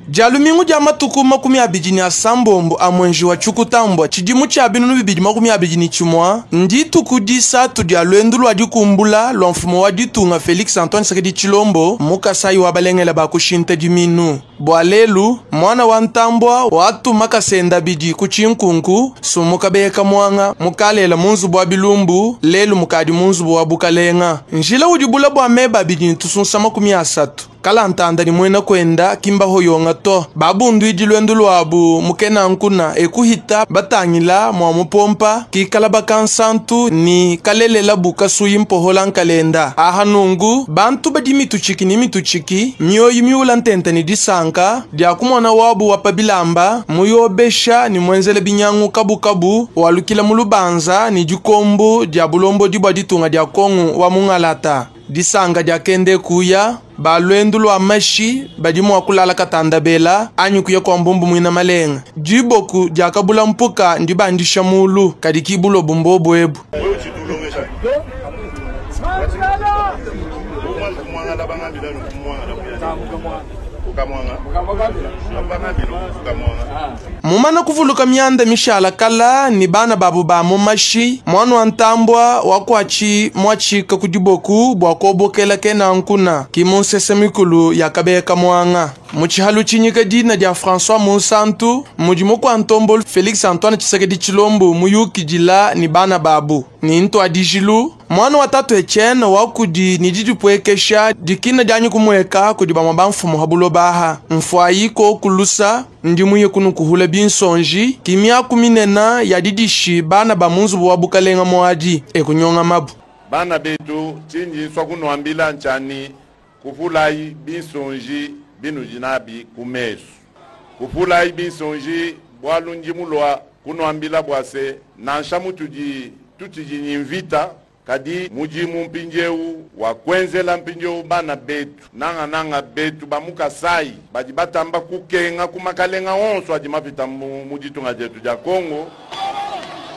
Dia lumingu dia matuku 29 a mwenji wa Tshikutambua tshidimu tshia 2021 ndituku disatu dia lwendu lwa dikumbula lwa mfumu wa ditunga Felix Antoine Tshisekedi Tshilombo mu Kasai wa balengela ba kushinta diminu. Bua lelu, mwana wa ntambua watuma kasenda bidi ku tshinkunku sumuka beka mwanga mukalela mu nzubu wa bilumbu lelu mukadi mu nzubu wa bukalenga. Njila udi bula bua meba abidi ne tusunsa 30. Kalantanda ni mwena kwenda kimba hoyonga to babundu lwendu lwabu mukena nkuna ekuhita batangila mwa mupompa kikala bakansantu ni kalelela bukasuyi mpohola nkalenda aha nungu bantu badi mituchiki ni mituchiki mioyo miula ntente ni disanka dia kumona wabu wapa bilamba muyobesha ni mwenzele binyangu kabukabu walukila mulubanza ni dikombu dia bulombo dibwa ditunga dia Kongo wa mungalata disanga dia kende kuya balwendu lwa mashi badi mua kulala katanda bela anyi kuya kwa mbumbu mwina malenga diboku diakabula mpuka ndibandisha mulu kadi kibulo bumbobu ebu. Mumana kuvuluka mianda mishala kala ni bana babu ba mumashi mwana wa ntambwa wakwachi mwachika kudiboku bwa kobokela kena nkuna kimunsese mikulu yakabeka mwanga muchihalu chinyika dina dia François Monsanto mudimu kwa ntombo Felix Antoine Tshisekedi Tshilombo muyukidila ni bana babu ni ntwa dijilu mwana wa tatu Etienne wakudi ni didipwekesha dikina dianyi kumweka kudi bamwa bamfumu habulobaha mfwayi ko kulusa ndi muye kunu kuhula binsonji kimya kuminena ya didishi bana ba munzubu wa bukalenga mwadi ekunyonga mabu bana betu chinji swa kunwambila nchani kufulayi binsonji binu jinabi kumesu kufulayi binsonji bwalunji mulwa kunwambila bwase nansha mutudi tutijinyi mvita kadi mujimu mpinjewu wa kwenzela mpinjewu bana betu nanga nanga betu bamukasai badi batamba kukenga kumakalenga onso adi mapita mu ditunga dietu dia Kongo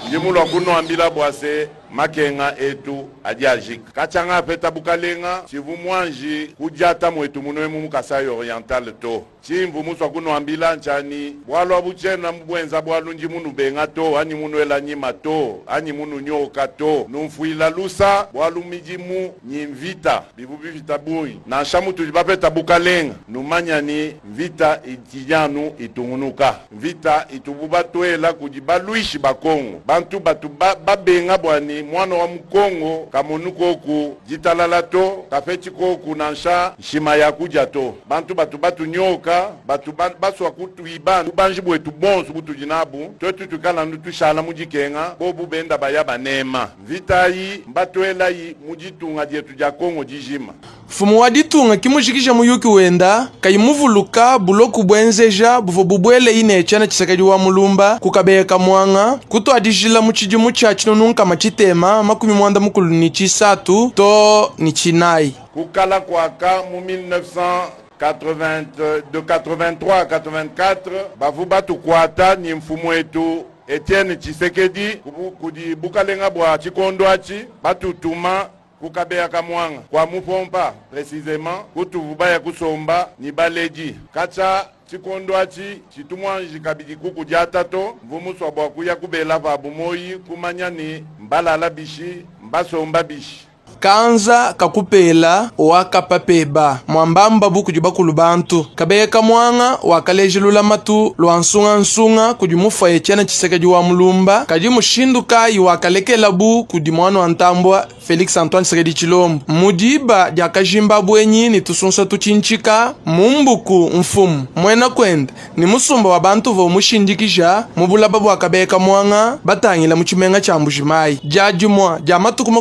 ndimulwa kunwambila bwase makenga etu adi ajika kachanga apeta bukalenga chivu mwanji kudiata mwetu muno emu mukasai oriental to chimvu muswa kunwambila nchani bwalwa buchena mubwenza bwalu ndi munu benga to ani munu ela nyima to ani munu nyoka to numfuila lusa bwalu midimu nyimvita bivu bivita bui nansha mutu bapeta bukalenga numanya ni mvita itiyanu itungunuka mvita itubu batwela kudi balwishi bakongo bantu batu babenga bwani mwana wa mukongo kamonu koku ditalala to kafeti koku nansha nshima ya kudia to bantu batu batunyoka batu baswa kutuiba bubanji bwetu bonso butudi nabu twetu tukala ndu tushala mudikenga bobu benda baya banema mvita yi mbatwela yi muditunga dietu dia Kongo dijima. Mfumu wa ditunga kimujikija muyuki wenda kayimuvuluka buloku bwenzeja buvo bubwele ine chana Tshisekedi wa mulumba kukabeka mwanga kutwadijila mu tshidimu tshia tshinunu tshitema 93 to ni chinayi kukala kwaka mu 1980 de 83 à 84 bavu batukwata ni mfumu wetu Etienne Tshisekedi kudi bukalenga bwa tshikondo atshi batutuma kukabeya kamwanga kwa mupompa précisément kutuvuba ya kusomba ni baledi kacha tshikondo atshi tshitumwanji kabidi kukudiata to mvumuswa bwa kuya kubela vabu moyi kumanya ni mbalala bishi mbasomba bishi kanza kakupela wakapapeba mwambamba buku bakulu bantu kabeka mwanga wakalejelula matu lwa nsungansunga kudi mufa Etienne Tshisekedi wa mulumba kadi mushindu kayi wakalekela bu kudi mwana wa ntambwa Felix Antoine Tshisekedi Tshilombo mudiba dia kajimba bwenyi ni tusunsa tutshintsika mumbuku mfumu mwena kwenda ni musumba wa bantu vo mushindikisha mubulaba bwa kabeka mwanga batangila mu tshimenga tshia Mbujimayi dia dimua dia matuku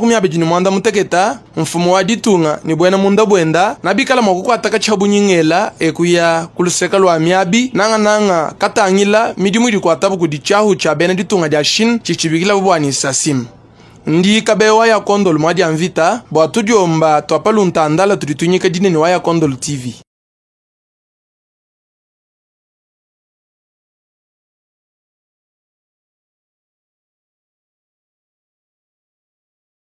29 mfumu wa ditunga ni bwena munda bwenda nabikala mwa kukwata katsha bunyingela ekuya kuluseka lwa miabi nanga nanga katangila midimu idi kuatabu kudi tshahu tsha bena ditunga dia Chine tshitshibikila bubwani sasim ndi kabewa ya kondolo mwa dia mvita bua tudiomba twapa luntandala tudi tunyika dinene wa ya kondolo TV.